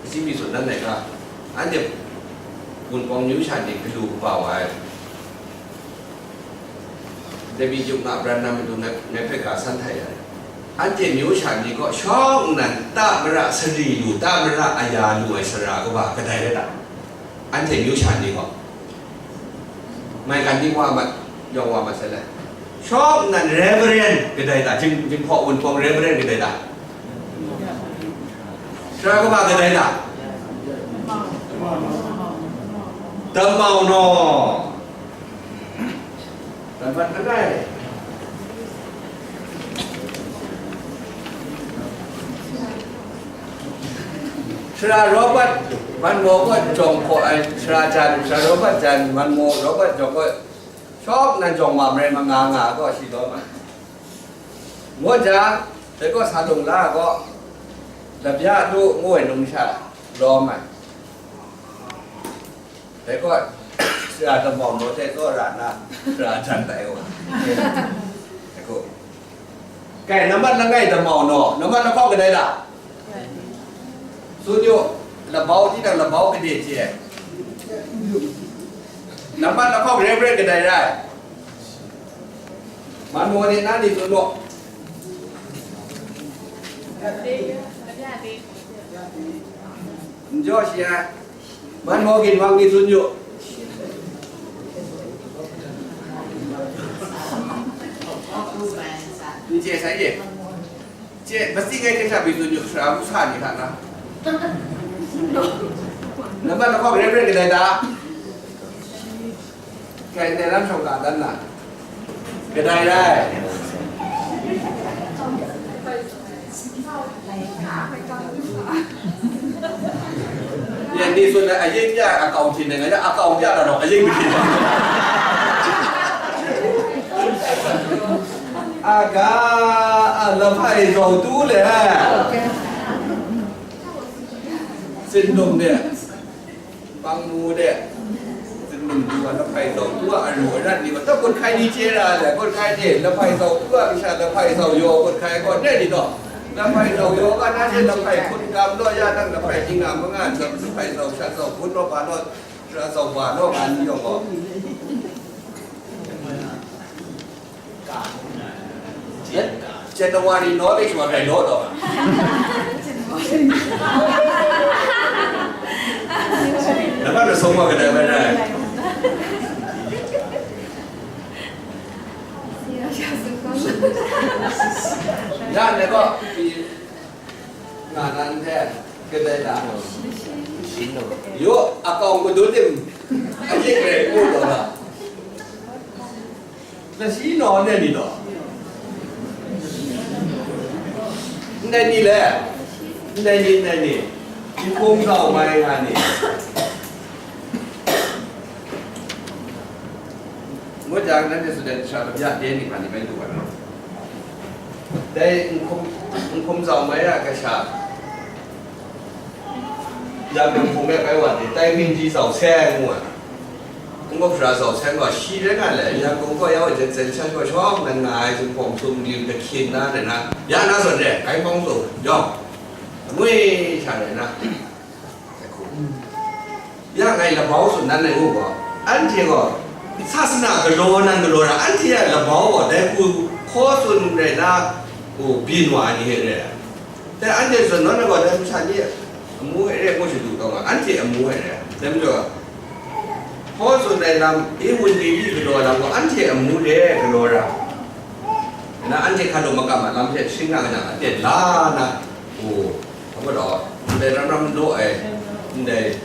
kaji mi tsun dan ai ga, anhte Wunpawng myu sha ni galu kaba wa ai. David Duke nga pran na matu ngai, ngai hpe ga san htai ai. Anhte myu sha ni gaw shawng nnan ta mara sari lu, ta mara aya lu ai sara kaba kadai rai ta? Anhte myu sha ni gaw. Maigan ni wa mat, yawng wa mat sai le. Shawng nnan Reverend kadai ta, jing, jinghpaw wunpawng Reverend kadai ta? Sara kaba kadai ta? Damau naw. Dampat langai. Sara Robert Manmo gaw jawng hkaw ai, sara jan, sara Robert jan, Manmo Robert jawng gaw, shawng nnan jawng wa marai manga nga gaw shi lawm ai. Ngut jang, dai gaw sa lung la gaw, labya lu ngu ai numsha lawm ai. Dai gaw, sara damau naw hte tsawra na, sara jan tai wa. Dai gaw, kai, nambat langai damau naw, nambat lahkawng kadai la? Tsun yu, labau tinang labau kade chye ai. Nambat lahkawng Reverend kadai rai? Manmo ni na ni tsun mu. N jaw shi ai. Manmo ginwang ni tsun yu. N chye sai ye. Chye, masi ngai hte sha pyi tsun yu, sara ngu sa ni hta na. Nambat lahkawng Reverend kadai ta? Kai ndai lam shawng ka dan na? Kadai rai? Yan ni tsun ai, aying ya akau htin ai, ngai akau ya na rawng aying htin ai. Aga, a, lahpai zau tu le. Sin dum de. Pang mu de. Sin dum du a, lahpai zau tu a, aru arat ni wa, ta kun hkai ni chye ra le, kun hkai ni, lahpai zau tu a, kasha lahpai zau yaw, kun hkai gaw, ne ni taw. Lahpai zau yaw ga na she, lahpai hkun gam law ya nang, lahpai hkying nga manga, lahpai zau shat zau hkun law ba law, sara zau ba law, nga ni yawng gaw. January naw le shuwa rai law taw. Nambat masum wa kadai bai rai. Ya, ne gaw, pyi nga nan hte kadai da? Yo, akau madun tim, a yik rai mu taw da. Lashi naw ndai ni taw? Ndai ni le? Ndai ni, ndai ni. Nhkum zau mai nga ni. Ngut jang, nanhte student sha kabya de ni hpa ni bai du wa na. Dai nhkum, nhkum zau mai a kasha, Yangpyung hpung de bai wa ni, tai Minji zau seng ngu ai. N-gup sara zau seng gaw, shi rai nga le, Yangpyung kaw ya wa jen zen sha shaw shawng nan nga ai, Jinghpaw Sum ni, Kahkyin na, rai na, ya na zawn re, kai hpawng zaw, yawng, amwi sha rai na, ya ngai labau tsun nan ai ngu gaw, anhte gaw, sasana galaw nan galaw ra, anhte a labau gaw, dai hku hkaw tsun rai na, byin wa ai ni hte re ai. Dai anhte zawn nawn ai gaw, dai masha ni amu hpe re ngu shadu kau nga, anhte amu hpe re ai. Dai majaw, hkaw tsun ai lam, e wun de di galaw ai lam gaw, anhte amu re galaw ra, na anhte hkanu makam a lam hte shing nga nga, anhte la na, o, hpa gaw, ndai ram ram law ai, ndai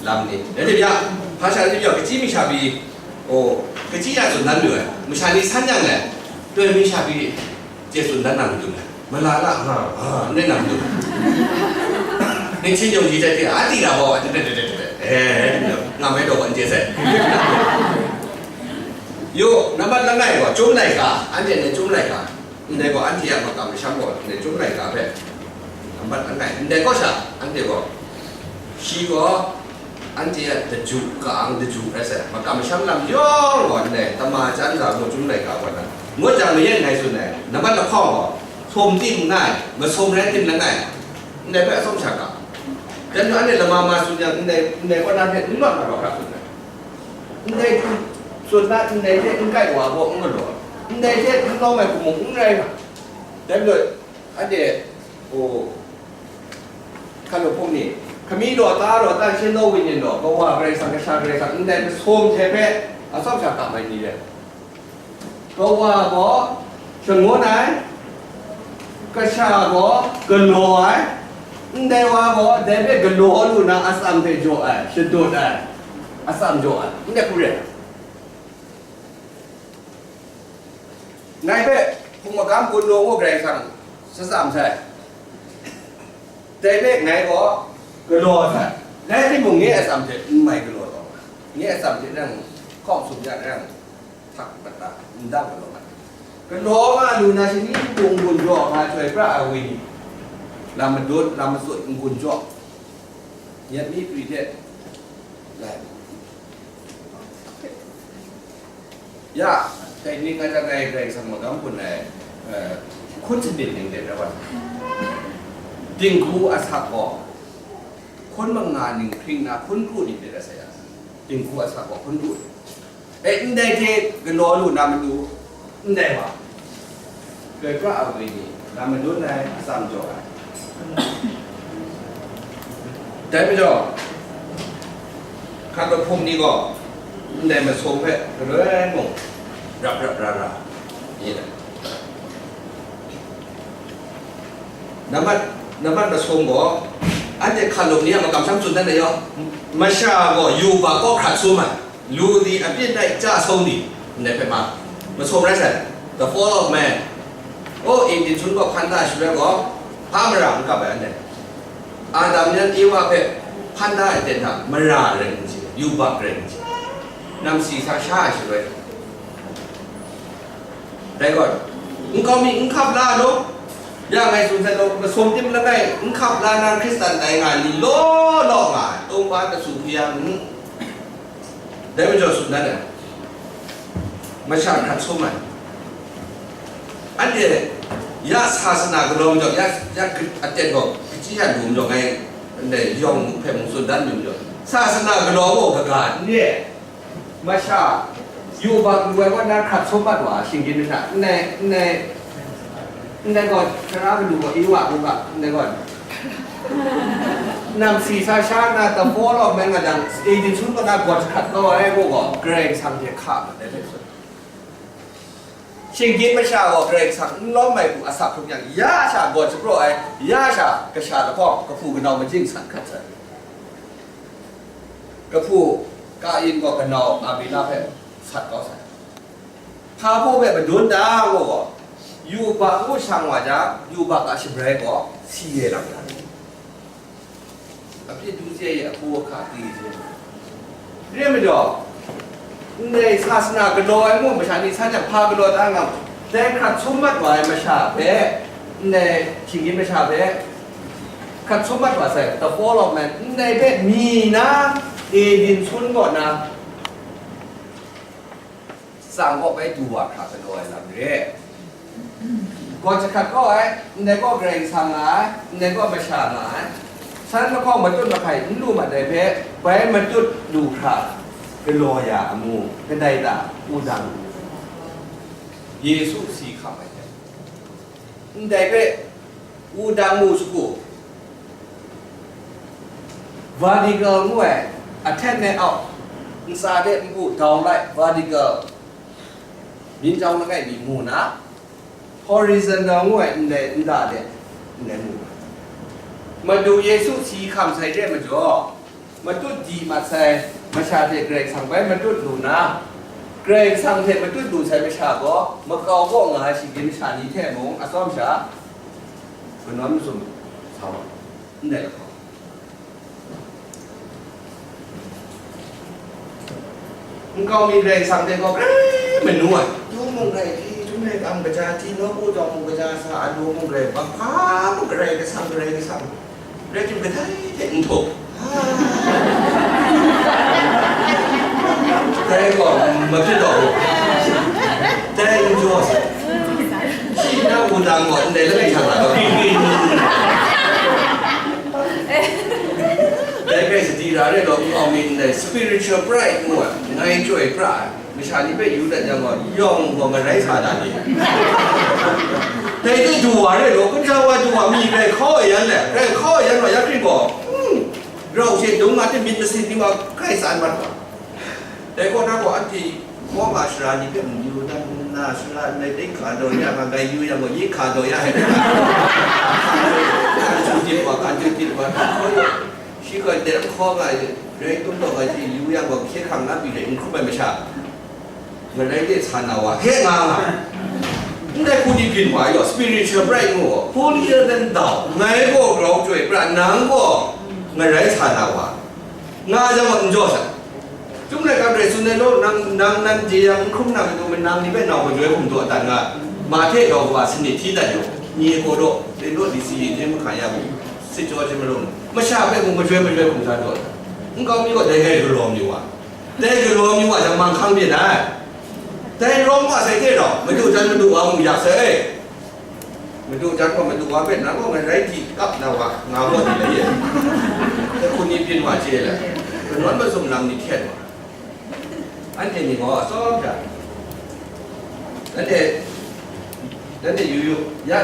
lam ni, dai hte bya, hpa sha ni bya, kachyi masha pyi, o, kachyi ya tsun dan lu ai, masha ni san yang le, doi masha pyi, Jesu nan nang dum ai. Mala la, ha, ha, ne nang dum. Ning chin yong ji tai ti, a ti la baw, a ti tai tai tai tai. Eh, nga mai daw ban je sai. Yo, nambat langai gaw, Chyum laika, anhte ne Chyum laika. Ndai gaw, anhte a makam masham gaw, ne Chyum laika hpe. Mat langai, ndai kaw sha, anhte gaw, shi gaw, anhte a daju, ka-ang daju rai sai, makam masham lam yawng gaw ndai, tama chyan za gaw, chyum laika gaw na, ngut jang mayen ngai tsun ai, nambat lahkawng gaw, sawm tim nngai, masawm rai tim langai, ndai hpe atsawm sha ga. Dan gaw anhte lama ma tsun yang, ndai, ndai kaw na hpe n lawt na rawt ra tsun ai. Ndai hku tsun na, ndai hte n kai wa gaw n galaw, ndai hte n lawm ai hku mung n rai na. Dai majaw, anhte, o, hkan law hpung ni, hkami law, ta law, tan shin law, wenyin law, kawa Karai Kasang, kasha Karai Kasang, ndai masum hte hpe atsawm sha kam ai ni re. Kawa gaw shangun ai, kasha gaw galaw ai, ndai wa gaw dai hpe galaw lu na atsam hte jaw ai, shadut ai, atsam jaw ai, ndai hku re ai. Ngai hpe hpung magam gun law ngu Karai Kasang shatsam sai. Dai hpe ngai gaw galaw sai. Rai timung, nye atsam hte n mai galaw taw, nye atsam hte nang hkawng sum ya nang htak mat ta, n dang galaw mat. Galaw nga lu na shani hpung n-gun jaw, nga chyoi pra ai wenyi, lam madun, lam matsut n-gun jaw, nyet mi pri hte lai. Ya, dai ning a jang ai Karai Kasang magam hpun ai, eh, hkun sanit ning de rai wa, dinghku asak gaw hkun manga ning hpring na hkun kru ning de rai sa ya, dinghku asak gaw hkun kru. E, ndai hte galaw lu na matu, ndai wa, Chyoi pra ai wenyi, lam madun ai, atsam jaw ai. Dai majaw, hkan law hpung ni gaw, ndai masum hpe galoi mung, rap rap ra ra, ni dai. Nambat, nambat masum gaw, anhte hkan law ni a makam sham tsun dan ai yaw, masha gaw yubak kaw hkrat sum ai. Lu di, a pyit nai, ja song di, ndai hpe ma, masum rai sai, the fall of man. O, Eden sun gaw hpan da ai shaloi gaw, hpa mara n kap ai anhte. Adam yan Ewa hpe hpan da ai ten hta mara rai n chye, yubak rai n chye, namsi sa sha ai shaloi. Dai gaw, nkau mi n hkap la law, ya ngai tsun sai law, masum tim langai n hkap la na Hkristan tai nga ai ni law law nga ai, tawngba dasu hpuyang n, dai majaw tsun dan ai, masha hkrat sum ai. Anhte ya sasana galaw majaw, ya, ya aten gaw, kachyi ya lu majaw, ngai ndai yawng mung hpe mung tsun dan mi majaw, sasana galaw gaw kaga n re ai. Masha, yubak lu ai kaw na hkrat sum mat wa, shinggyim masha, ndai, ndai, ndai gaw, tara madu gaw, Ewa ngu ga, ndai gaw, namsi sa sha na, the fall of man nga jang, Eden sun kaw na gawt hkrat kau ai gaw, Karai Kasang hte hka mat ai hpe tsun. Shinggyim masha gaw Karai Kasang n lawm ai hku asak hkrum yang, ya sha gawt shapraw ai, ya sha kasha lahkawng, kahpu kanau majing san hkrat sai. Kahpu Kain gaw kanau Abela hpe sat kau sai. Hpa hpaw hpe madun da gaw, yubak ngu shang wa jang, yubak a shabrai gaw si e lam ya. Apyi du chye ye, ahku ahka di chye. Re majaw, ndai sasana galaw ai mu masha ni san jang hpa galaw da nga, dai hkrat sum mat wa ai masha hpe, ndai shinggyim masha hpe, hkrat sum mat wa sai, the fall of man, ndai hpe mi na, Eden sun kaw na, tsang kaw bai du wa hkra galaw ai lam re. Gaw jahkrat kaw ai, ndai kaw Karai Kasang nga ai, ndai kaw masha nga ai. San lahkawng matut mahkai n lu mat ai hpe, bai matut lu hkra galaw ya amu, kadai ta, wudang Yesu si hkam ai hte. Ndai hpe, wudang mu shagu, vertical ngu ai, aten me au, ntsa de npu downright vertical, myit jau langai mi mu na, horizontal ngu ai, ndai nta de, ndai mu na. Madu Yesu si hkam sai re majaw, matut di mat sai masha hte Karai Kasang bai matut lu na, Karai Kasang hte matut lu sai masha gaw, makau kaw nga ai shinggyim masha ni hte mung atsawm sha, manawn masum sa wa, ndai lahkawng. Nkau mi Karai Kasang hte gaw grai manu ai, yu mung rai hti, Kam kaja, tinau pu jawng mung kaja sa, anu mung rai, bahpa mung Karai Kasang, Karai Kasang. Rai tim kadai hte n htaw. Dai gaw mapyit taw u. Dai n jaw sa. Shi na wudang gaw ndai langai hta na gaw byin byin. Dai hpe sadi ra rai law, n-au mi ndai spiritual pride ngu ai, ngai chyoi pra ai. Masha ni hpe yu dat yang gaw, yawng gaw marai sa dat ni. Dai hte du wa re law, kunja wa du wa mi grai hkau ai yan le, grai hkau ai yan wa, ya hkring gaw, hmm, rau hte dung nga hte myit masin ni wa grai tsan mat wa. Dai kaw na gaw, anhte hkaw nga shara ni hpe mayu dan nna, shara ndai dai hka daw ya nga, ngai yu yang gaw, yi hka daw ya ai. Kan chyu tit wa, kan chyu tit wa, shi gaw dai hkaw nga rai tum taw nga, yu yang gaw, hkye hkrang na pyi rai n hkrum ai masha. Marai de sa na wa hkye nga nga. Ndai hku ni byin wa yaw, spiritual pride ngu gaw, holier than thou, ngai gaw grau chyoi pra, nang gaw marai sa na wa, nga jang gaw n jaw sa. Chyum laika grai tsun ai law, nang, nang nan je yang n hkrum na matu, manang ni hpe nau majoi hkum daw dan nga, ma hte rau wa sanit hti dat yaw, ni ai gaw daw, len daw di si yin hte mahka ya mu, sit jaw hte malum, masha hpe mung majoi majoi hkum sa daw, nkau mi gaw dai gai galaw mi wa. Dai galaw mi wa jang manghkang byin ai. Dai rawng wa sai hte rau, madu jan madu wa mung yak sai. Madu jan gaw madu wa hpe nang gaw ngai rai di kap na wa, nga gaw di lai ye. Dai hku ni byin wa chye lai. Kanawn mazum lam ni hten wa. Anhte ni gaw atsawm hta. Nanhte, nanhte yu yu, ya,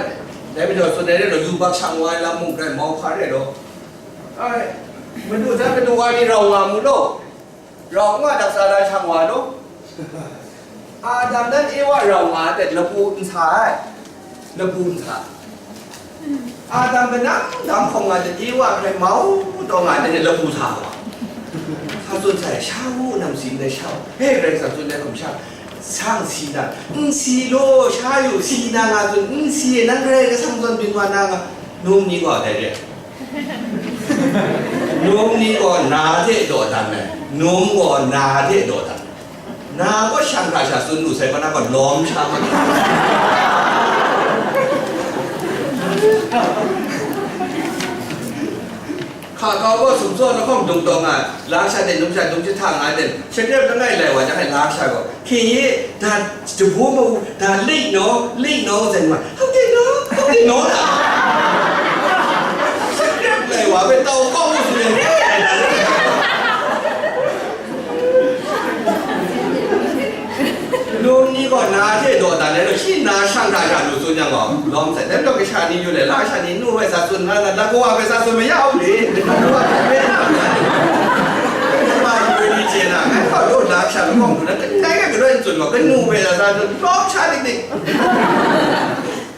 dai majaw tsun ai rai law, yubak shang wa ai lam mung grai mau hpa rai law. Ai, madu jan madu wa ni rau nga mu law. Rau nga dak sa na shang wa law. Adam nan Ewa rau nga ai hte lapu n sa ai. Lapu n sa. Adam kanang dam hkawm nga ai hte Ewa hpe mau taw nga ai hte lapu sa wa. Sa tsun sai, sha u, nam si ndai sha u. He, Karai Kasang tsun ai hkum sha, sang si na, n si law, sha yu, si na nga tsun, n si e, nang Karai Kasang zawn byin wa na nga, num ni gaw dai re. Num ni gaw na hte dawdan ai, num gaw na hte dawdan ai. Na gaw shang hkra sha tsun lu sai, gaw na gaw lawm sha ma. Hka kau gaw sumtsaw lahkawng dung taw nga, lang sha de num sha dung jahta nga de, shakrep langai lai wa jang ai lang sha gaw, hkin ye, da, jahpu mawu, da late no, late no, zai ma, how did no, how did no da? Shakrep lai wa hpe tau kau mu su yang, Lung ni gaw na hte dawdan ai law, shi na shang hkra sha lu tsun yang gaw, lawm sai. Dai majaw kasha ni yu le, la sha ni nu hpe sa tsun na, na, na kawa hpe sa tsun maya u le, na kawa hpe na, na, na, ma yu ni chye na, ngai hpa lu na kasha lahkawng lu na, kadai ngai galoi n tsun gaw, kanu hpe sa sa tsun, lawm sha dik dik.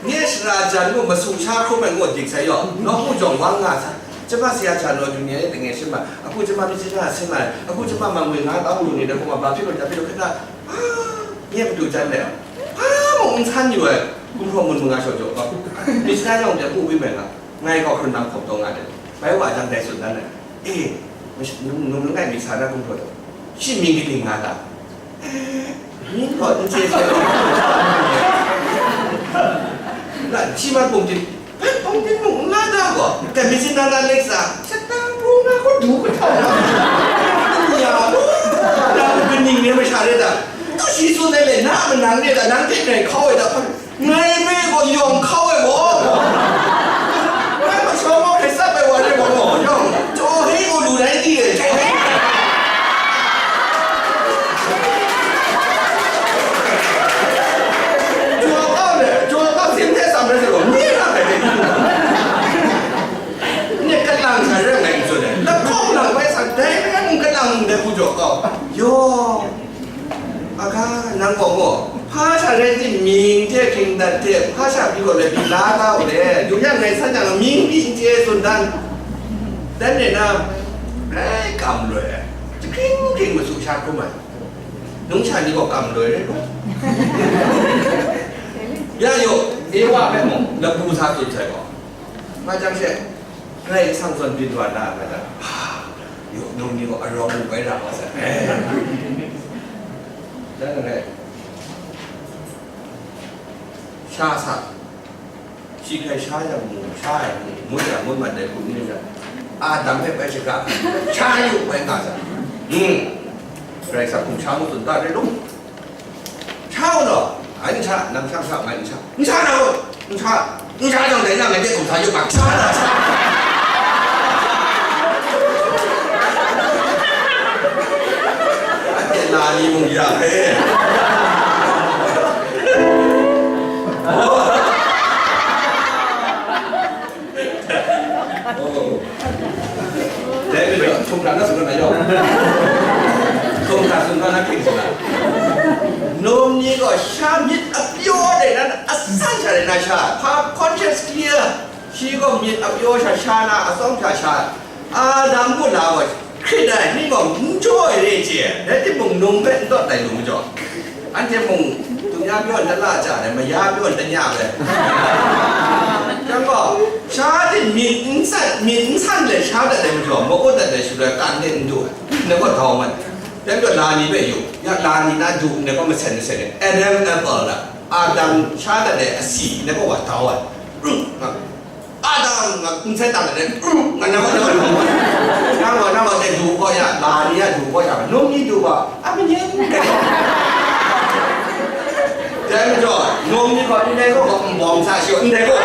Nye shara jan gaw masu sha hkrum ai ngu dik sai yaw, nawku jawng wang nga sa, ကျမဆရာဆရာတော် Junior ရဲ့ တငယ်ချင်းပါ။ အခု ကျမ မြစ်ကြီးနား ဆင်းလာတယ်။ အခု ကျမ မန်ဝေငါးသောင်း လိုနေတယ်။ ဟိုမှာ ဘာဖြစ်လို့ ညာဖြစ်လို့ ခဏ အာ ငှက်ပတူကြမ်းတယ်။ ဘာမှ မဆန်းညိုရဲ့ ဘုံထော်မုံမုံငါလျှော်ကြော်တော့ မြစ်ကြီးနားရောက် ပြန်ပို့ပေးမယ်လား။ ငါ့ကောက်ခဏ ခေါ်တော့ ငါတယ်။ ဘဲဝါကြောင့် တိုက်စွတ်တန်းတယ်။ အေး မနုငိုက်မီဆားတဲ့ ဘုံထော်တော့ ရှစ်မင်းကလေး ငါတာ။ မင်းတော့ အင်းကျေးဇူး။ လာ ချီမ ပုံတင် ဘယ်ပုံတင်မှု ငါတာပေါ့။ ကဲ မင်းစင်နာနာ လိပ်စာ စတန်ပူ ငါကို ဒူးကထောက်တာ။ ညာလို့ ဒါက နင်းနေ မရှာတဲ့ ဒါ။ သူရှိဆိုတဲ့ လေ နားမနာနဲ့ ဒါ နန်းကဲ ခေါ်ရတာ။ ငယ်မေးကို ယုံခေါ်ဝဲပေါ့။ ငါမချောမော ခက်စက်ပဲ ဝါတဲ့ ပေါ့နော်။ ယုံ ကျော်ဟင်းကို လူတိုင်းသိတယ်။ ကျော်ဟင်း။ ကျော်ကောက်နဲ့ ကျော်ကောက် ဆင်းသက်စာ မဲဆိုတော့ မြင်လာတယ်။ နဲ့ ကလန်ဆန်ရက် ငယ်ဆိုတယ်။ လက်ခုပ် လောက်ပဲ စားတယ်။ ကလန်တဲ့ ကို ကျော်ကောက်။ ယုံ။ အခါ နန်းကောက်ပေါ့။ ဖားဆန်ရက် ဒီမြင်တဲ့ ခင်တဲ့တဲ့ ဖားဆန်ပြီးတော့လည်း ဒီလာတော့လေ။ ဒုညနေ ဆန်းကျင်တော့ မြင်းပြီး ကျေးဇူးတင်။ တန်းနေတာ အဲ ကံလွယ်။ တခင်းခင်း မဆူရှာ ခုမှန်။ နုံးချာ ဒီကော ကံလွယ်လေ။ ရယုံ။ အေးဝါပဲမို့ လပူစား သွတ်ဆိုင်ပေါ့။ မကျမ်းရှက်။ ဂရိတ်ဆန်သွန် ပြီးသွားတာပဲ။ ဟာ။ ယုံ နုံး ဒီကော အရောမူပဲ ရပါစား။ အဲ။ ဒါကလည်း Sha sa. Shi hkrai sha yang mu, sha yang mu, ngut yang ngut mat ai hku n yu yang, Adam hpe bai shaga, sha yu bai nga sa. Hmm. Karai Kasang hkum sha ngu tsun ta re lu. Sha u law, ai n sha, nang sha n sha, ngai n sha. N sha na u, n sha, n sha jang dai na, ngai de hkum sa yu ga, sha na, sha. Anhte la ni mung ya e. Oh. Dai majaw, hkrum hkra na tsun na yawng. Hkrum hkra tsun na hkying tsun na. Num ni gaw sha myit apyaw dai nan, asan sha dai na sha, hpa conscience clear. Shi gaw myit apyaw sha sha na, atsawm sha sha. Adam mung la gaw hkrit ai, mi gaw n jaw ai re chye, rai timung, num hpe n tawt ai lu majaw, anhte mung, dum ya pyaw na la ja ai, maya pyaw na nya ai. Chyang gaw, sha hte myit n san, myit n san let sha dat ai majaw, ma-ut dat ai shaloi, kan de n du ai, na gaw dau mat ai. Dai majaw, la ni hpe yu, ya la ni na du, na gaw masen masen ai, Adam apple na, Adam sha dat ai asi, na gaw wa dau ai. Adam, nga n sai tam de, nga na ma na ma. Nang wa, nang wa de du gaw ya, la ni ya du gaw ya, num ni du gaw, a ma nyin de. Dai majaw, num ni gaw, ndai gaw, n bawng sa shi, ndai gaw.